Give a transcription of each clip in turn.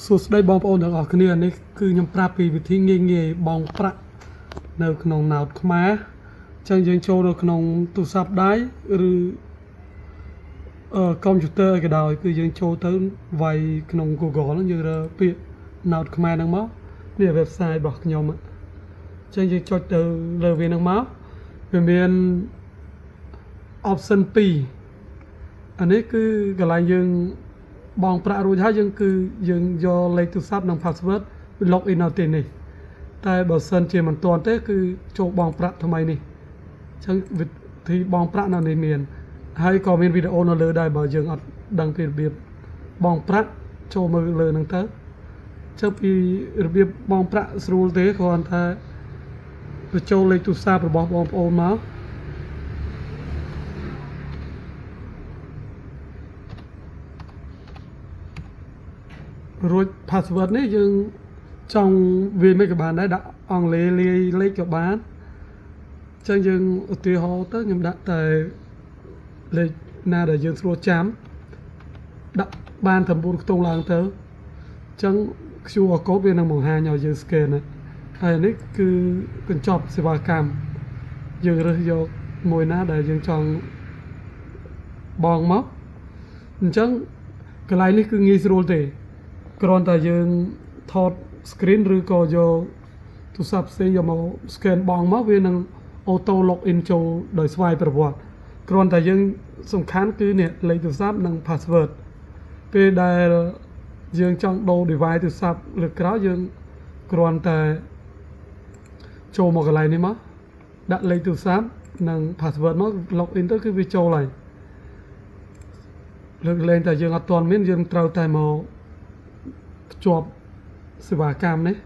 សួស្តីបងប្អូនទាំងអស់គ្នានេះគឺខ្ញុំប្រាប់ពីវិធីងាយងាយបង់ប្រាក់នៅក្នុង Note ខ្មែរអញ្ចឹងយើងចូលនៅក្នុងទូរស័ព្ទដៃឬកុំព្យូទ័រអីក៏ដោយគឺយើងចូលទៅវាយក្នុង Google ហ្នឹងយើងរើពាក្យ Note ខ្មែរហ្នឹងមកនេះ website របស់ខ្ញុំអញ្ចឹងយើងចុចទៅលើវាហ្នឹងមកវាមាន option 2អានេះគឺកន្លែងយើងបង់ប្រាក់រួចហើយយើងគឺយើងយកលេខទូរស័ព្ទនិង password log in នៅទីនេះតែបើសិនជាមិនទាន់ទេគឺចូលបង់ប្រាក់ថ្មីនេះអញ្ចឹងវិធីបង់ប្រាក់នៅនេះមានហើយក៏មានវីដេអូនៅលើដែរបើយើងអត់ដឹងពីរបៀបបង់ប្រាក់ចូលមើលលើហ្នឹងទៅចុះពីរបៀបបង់ប្រាក់ស្រួលទេគ្រាន់តែបញ្ចូលលេខទូរស័ព្ទរបស់បងប្អូនមក រួច password នេះយើងចង់វាមិនក៏បានដែរដាក់អង់គ្លេសលាយលេខក៏បានអញ្ចឹងយើងឧទាហរណ៍ទៅខ្ញុំដាក់តែលេខណាដែលយើងស្រួលចាំដាក់បានត្រឹម4ខ្ទង់ឡើងទៅអញ្ចឹង QR code វានឹងបង្ហាញឲ្យយើង scan ហើយហើយនេះគឺកញ្ចប់សេវាកម្មយើងរើសយកមួយណាដែលយើងចង់បងមកអញ្ចឹងកន្លែងនេះគឺងាយស្រួលទេ គ្រាន់តែយើងថត screen ឬក៏យកទូរស័ព្ទផ្សេងយកមក scan បងមកវានឹង auto log in ចូលដោយស្វ័យប្រវត្តិគ្រាន់តែយើងសំខាន់គឺនេះលេខទូរស័ព្ទនិង password ពេលដែលយើងចង់ដូរ device ទូរស័ព្ទលើកក្រោយយើងគ្រាន់តែចូលមកកន្លែងនេះមកដាក់លេខទូរស័ព្ទនិង password មក log in ទៅគឺវាចូលហើយលើកលែងតែយើងអត់ទាន់មានយើងត្រូវតែមក ភ្ជាប់សេវាកម្មនេះ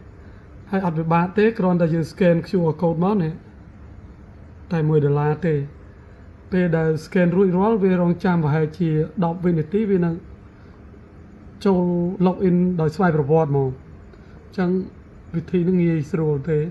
ហើយអត់ពិបាកទេគ្រាន់តែយើង scan QR code មកនេះតែ1ដុល្លារទេពេលដែល scan រួចរាល់វារងចាំប្រហែលជា10វិនាទីវានឹងចូល log in ដោយស្វ័យប្រវត្តិមកអញ្ចឹងវិធីនេះងាយស្រួលទេ។